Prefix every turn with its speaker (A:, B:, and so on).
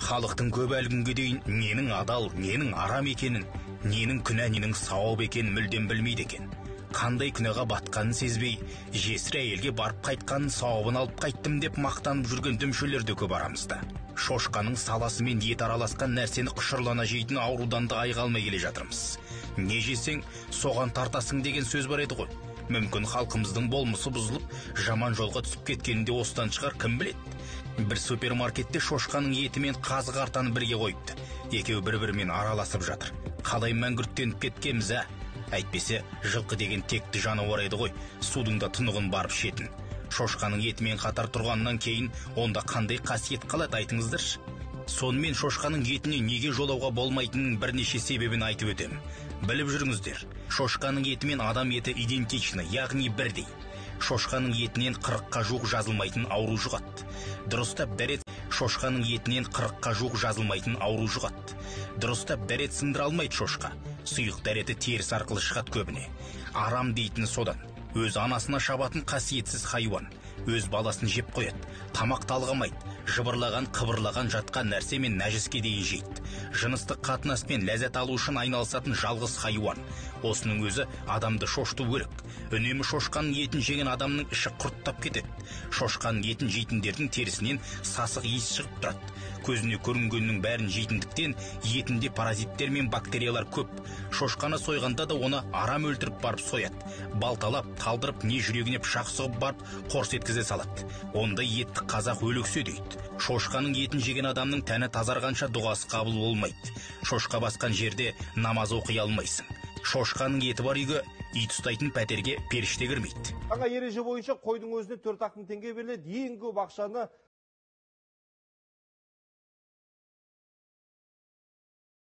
A: Халықтың көбі әлі күнге дейін ненің адал, ненің арам екенін, ненің күнә, ненің сауап екенін мүлдем білмейді екен. Қандай күнәға батқанын сезбей, жесір әйелге барып қайтқанын сауабын алып қайттым деп мақтанып жүрген дүмшелер де көп арамызда. Шошқаның саласы мен ет араласқан нәрсені құшырлана жейтін аурудан да айыға алмай келе жатырмыз. Не жесең, соған тартасың деген сөз бар еді ғой. Мүмкін халқымыздың болмысы бұзылып, жаман жолға түсіп кеткені де осыдан шығар, кім біледі. Бір супермаркетте шошқаның еті мен қазы қартаны бірге қойыпты. Екеуі бір-бірімен араласып жатыр. Қалай мәңгүрттеніп кеткенбіз, ә? Әйтпесе, жылқы деген текті жануар еді ғой, судың да тұнығын барып ішетін. Шошқаның етімен қатар тұрғаннан кейін онда қандай қасиет қалады, айтыңыздаршы. Сонымен шошқаның етіне неге жолауға болмайтынының бірнеше себебін айтып өтемін. Біліп жүріңіздер, шошқаның еті мен адам еті идентичны, яғни бірдей. Шошқаның етінен 40-қа жуық жазылмайтын ауру жұғады. Дұрыстап дәрет шошқаның етінен 40-қа жуық жазылмайтын ауру жұғады. Дұрыстап дәрет сындыра алмайды шошқа. Сұйық дәреті теріс арқылы шығады көбіне. Арам дейтіні содан. Өз анасына шабатын қасиетсіз хайуан. Өз баласын жеп қояды. Тамақ талғамайды. Жыбырлаған, қыбырлаған жатқан нәрсе мен нәжіске дейін жейді. Жыныстық қатынаспен ләззат алу үшін айналысатын жалғыз хайуан. Осының өзі адамды шошыту керек. Үнемі шошқаның етін жеген адамның іші құрттап кетеді. Шошқаның етін жейтіндердің терісінен сасық иіс шығып тұрады. Көзіне көрінгеннің бәрін жейтіндіктен етінде паразиттер мен бактериялар көп. Шошқаны сойғанда да оны арам өлтіріп барып сояды. Балталап, талдырып, не жүрегіне пышақ сұғып барып қорс еткізе салады. Ондай етті қазақ өлексө дейді. Шошқаның етін жеген адамның тәні тазарғанша дұғасы қабыл болмайды. Шошқа басқан жерде намаз оқи алмайсың. Шошқаның еті бар үйге ит ұстайтын пәтерге періште кірмейді.
B: Жаңа ереже бойынша қойдың өзіне 4-ақ мың теңге беріледі. Ең көп ақшаны